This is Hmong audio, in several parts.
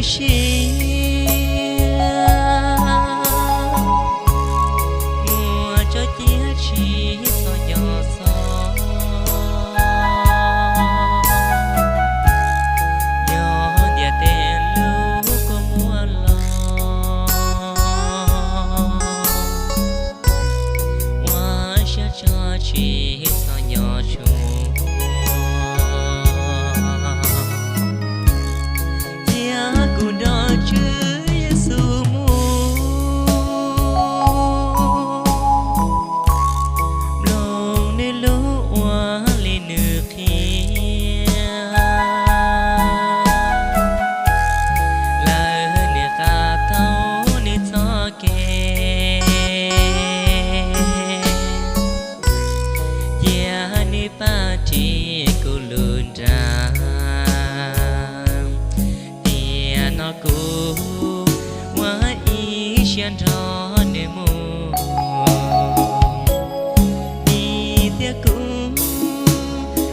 siab, muaj tso ciab tsis txhob nco txog. Yog ntiaj teb lub kua muag los, ua siab tso tsis txhob nco tshua. Cia kuv nrog Tswv Yexus mus, mloog nws lub ua li nws qhia, lawv nws qab tau nws txoj kev, cia nws pab ris kuv lub nra. Tiam no kuv ua ib siab nrog nws mus, vim tias kuv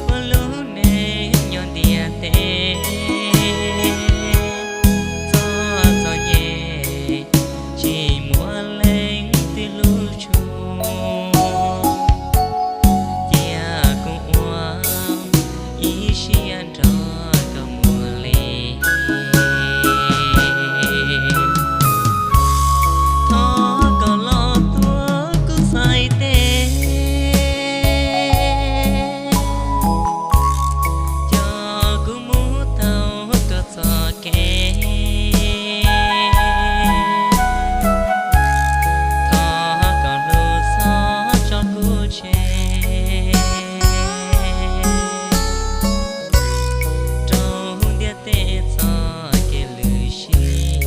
ua lub neej nyob ntiaj teb, txog txom nyem tsis muaj leej twg lub tshua, cia kuv ua ib siab nrog koj mus li. Thov koj los tuav kuv txhais tes, coj kuv mus tau koj txoj kev. Thov koj hlub txhob tso kuv tseg rau ntiaj teb txoj kev lwm siab.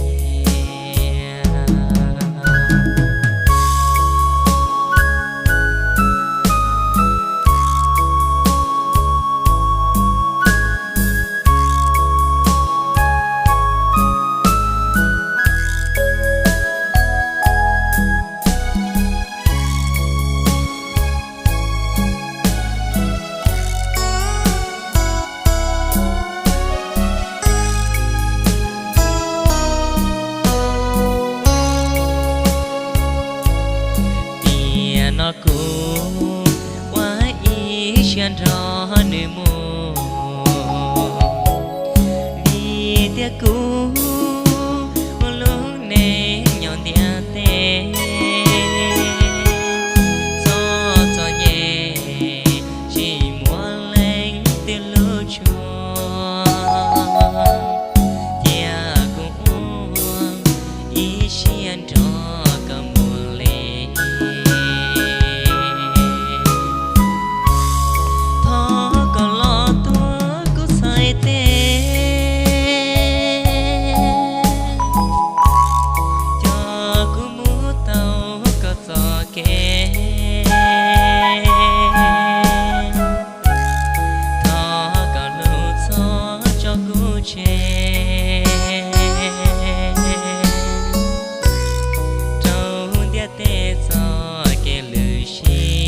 Tiam no kuv ua ib siab nrog nws mus, vim tias kuv ua lub neej nyob ntiaj teb, txog txom nyem tsis muaj leej twg lub tshua, cia kuv ua ib siab nrog koj mus li. Thov koj los tuav kuv txhais tes, coj kuv mus tau koj txoj kev. Thov koj hlub txhob tso kuv tseg rau ntiaj teb txoj kev lwm siab.